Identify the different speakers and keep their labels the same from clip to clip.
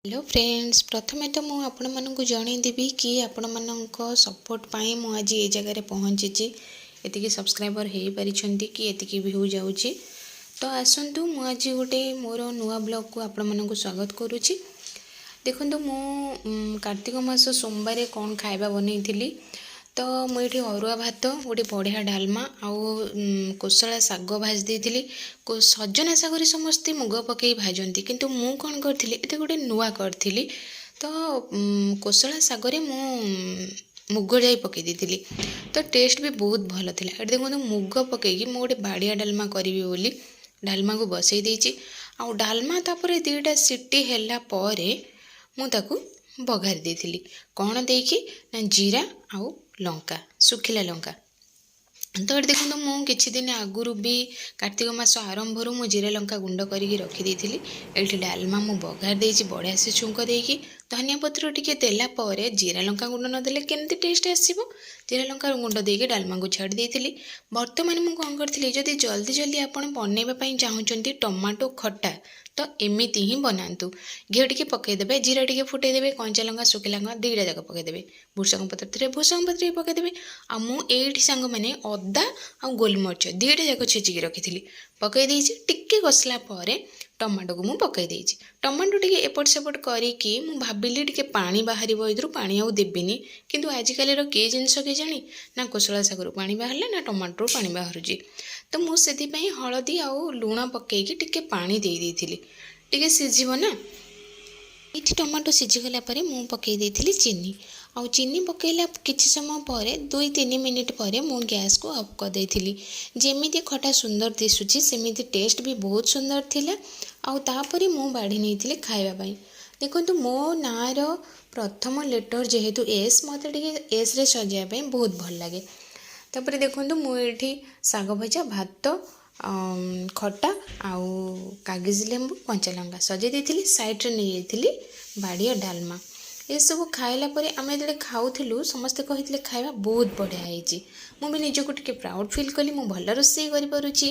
Speaker 1: Hello friends, ପ୍ରଥମେ ତ ମୁଁ ଆପଣମାନଙ୍କୁ ଜଣେଇଦେବି କି ଆପଣମାନଙ୍କ ସପୋର୍ଟ ପାଇଁ ମୁଁ ଆଜି ଏ ଜାଗାରେ ପହଞ୍ଚିଛି, ଏତିକି ସବସ୍କ୍ରାଇବର୍ ହେଇପାରିଛନ୍ତି କି ଏତିକି ଭ୍ୟୁ ଯାଉଛି। ତ ଆସନ୍ତୁ, ମୁଁ ଆଜି ଗୋଟେ ମୋର ନୂଆ ବ୍ଲଗ୍କୁ ଆପଣମାନଙ୍କୁ ସ୍ୱାଗତ କରୁଛି। ଦେଖନ୍ତୁ, ମୁଁ କାର୍ତ୍ତିକ ମାସ ସୋମବାରେ କ'ଣ ଖାଇବା ବନେଇଥିଲି। ତ ମୁଁ ଏଇଠି ଅରୁଆ ଭାତ, ଗୋଟେ ବଢ଼ିଆ ଡାଲମା ଆଉ କୋଶଳା ଶାଗ ଭାଜି ଦେଇଥିଲି। ସଜନା ଶାଗରେ ସମସ୍ତେ ମୁଗ ପକାଇ ଭାଜନ୍ତି, କିନ୍ତୁ ମୁଁ କ'ଣ କରିଥିଲି, ଏତେ ଗୋଟେ ନୂଆ କରିଥିଲି। ତ କୋଶଳା ଶାଗରେ ମୁଁ ମୁଗ ଜାଇ ପକାଇ ଦେଇଥିଲି, ତ ଟେଷ୍ଟ ବି ବହୁତ ଭଲ ଥିଲା। ଏଠି ଦେଖନ୍ତୁ, ମୁଗ ପକାଇକି ମୁଁ ଗୋଟେ ବାଡ଼ିଆ ଡାଲମା କରିବି ବୋଲି ଡାଲମାକୁ ବସେଇ ଦେଇଛି। ଆଉ ଡାଲମା ତାପରେ 2ଟା ସିଟି ହେଲା ପରେ ମୁଁ ତାକୁ ବଘାରି ଦେଇଥିଲି। କ'ଣ ଦେଇକି ନା ଜିରା ଆଉ ଲଙ୍କା, ଶୁଖିଲା ଲଙ୍କା। ତ ଏଠି ଦେଖନ୍ତୁ, ମୁଁ କିଛି ଦିନ ଆଗରୁ ବି କାର୍ତ୍ତିକ ମାସ ଆରମ୍ଭରୁ ମୁଁ ଜିରା ଲଙ୍କା ଗୁଣ୍ଡ କରିକି ରଖିଦେଇଥିଲି। ଏଇଠି ଡାଲମା ମୁଁ ବଘାରି ଦେଇଛି ବଢ଼ିଆ ସେ ଛୁଙ୍କ ଦେଇକି। ଧନିଆ ପତ୍ର ଟିକେ ଦେଲା ପରେ, ଜିରା ଲଙ୍କା ଗୁଣ୍ଡ ନଦେଲେ କେମିତି ଟେଷ୍ଟ ଆସିବ? ଜିରା ଲଙ୍କା ଗୁଣ୍ଡ ଦେଇକି ଡାଲମାକୁ ଛାଡ଼ି ଦେଇଥିଲି। ବର୍ତ୍ତମାନ ମୁଁ କ'ଣ କରିଥିଲି, ଯଦି ଜଲ୍ଦି ଜଲ୍ଦି ଆପଣ ବନେଇବା ପାଇଁ ଚାହୁଁଛନ୍ତି ଟମାଟୋ ଖଟା, ତ ଏମିତି ହିଁ ବନାନ୍ତୁ। ଘିଅ ଟିକେ ପକାଇଦେବେ, ଜିରା ଟିକେ ଫୁଟେଇଦେବେ, କଞ୍ଚା ଲଙ୍କା ଶୁଖିଲା ଲଙ୍କା 2ଟା ଯାକ ପକାଇଦେବେ, ଭୃସଙ୍ଗ ପତ୍ର ଥିଲେ ଭୃସଙ୍ଗ ପତ୍ର ବି ପକାଇଦେବେ। ଆଉ ମୁଁ ଏଇଠି ସାଙ୍ଗମାନେ ଅଦା ଆଉ ଗୋଲମରିଚ 2ଟା ଯାକ ଛେଚିକି ରଖିଥିଲି, ପକାଇ ଦେଇଛି। ଟିକେ କଷିଲା ପରେ ଟମାଟୋକୁ ମୁଁ ପକାଇ ଦେଇଛି। ଟମାଟୋ ଟିକେ ଏପଟ ସେପଟ କରିକି ମୁଁ ଭାବିଲି ଟିକେ ପାଣି ବାହାରିବ ଏଥିରୁ, ପାଣି ଆଉ ଦେବିନି। କିନ୍ତୁ ଆଜିକାଲିର କି ଜିନିଷ କେଜାଣି, ନା କୋଶଳା ଶାଗରୁ ପାଣି ବାହାରିଲା ନା ଟମାଟୋରୁ ପାଣି ବାହାରୁଛି। ତ ମୁଁ ସେଥିପାଇଁ ହଳଦୀ ଆଉ ଲୁଣ ପକାଇକି ଟିକେ ପାଣି ଦେଇ ଦେଇଥିଲି, ଟିକେ ସିଝିବ ନା। ଏଇଠି ଟମାଟୋ ସିଝିଗଲା ପରେ ମୁଁ ପକାଇ ଦେଇଥିଲି ଚିନି। ଆଉ ଚିନି ପକାଇଲା କିଛି ସମୟ ପରେ, 2-3 ମିନିଟ୍ ପରେ ମୁଁ ଗ୍ୟାସ୍କୁ ଅଫ୍ କରିଦେଇଥିଲି। ଯେମିତି ଖଟା ସୁନ୍ଦର ଦିଶୁଛି, ସେମିତି ଟେଷ୍ଟ ବି ବହୁତ ସୁନ୍ଦର ଥିଲା। ଆଉ ତାପରେ ମୁଁ ବାଢ଼ି ନେଇଥିଲି ଖାଇବା ପାଇଁ। ଦେଖନ୍ତୁ, ମୋ ନାଁର ପ୍ରଥମ ଲେଟର୍ ଯେହେତୁ ଏସ୍, ମୋତେ ଟିକେ ଏସ୍ରେ ସଜେଇବା ପାଇଁ ବହୁତ ଭଲ ଲାଗେ। ତାପରେ ଦେଖନ୍ତୁ, ମୁଁ ଏଇଠି ଶାଗ ଭଜା, ଭାତ, ଖଟା ଆଉ କାଗଜି ଲେମ୍ବୁ, କଞ୍ଚା ଲଙ୍କା ସଜେଇ ଦେଇଥିଲି। ସାଇଡ଼୍ରେ ନେଇଯାଇଥିଲି ବାଡ଼ିଆ ଡାଲମା। ଏସବୁ ଖାଇଲା ପରେ ଆମେ ଯେତେବେଳେ ଖାଉଥିଲୁ, ସମସ୍ତେ କହିଥିଲେ ଖାଇବା ବହୁତ ବଢ଼ିଆ ହେଇଛି। ମୁଁ ବି ନିଜକୁ ଟିକେ ପ୍ରାଉଡ଼୍ ଫିଲ୍ କଲି, ମୁଁ ଭଲ ରୋଷେଇ କରିପାରୁଛି।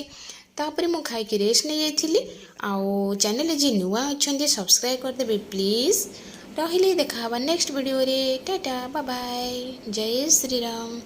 Speaker 1: ତାପରେ ମୁଁ ଖାଇକି ରେଷ୍ଟ ନେଇଯାଇଥିଲି। ଆଉ ଚ୍ୟାନେଲରେ ଯିଏ ନୂଆ ଅଛନ୍ତି, ସବସ୍କ୍ରାଇବ୍ କରିଦେବେ ପ୍ଲିଜ୍। ରହିଲି, ଦେଖା ହେବା ନେକ୍ସଟ ଭିଡ଼ିଓରେ। ଟାଟା, ବାଏ, ଜୟ ଶ୍ରୀରାମ।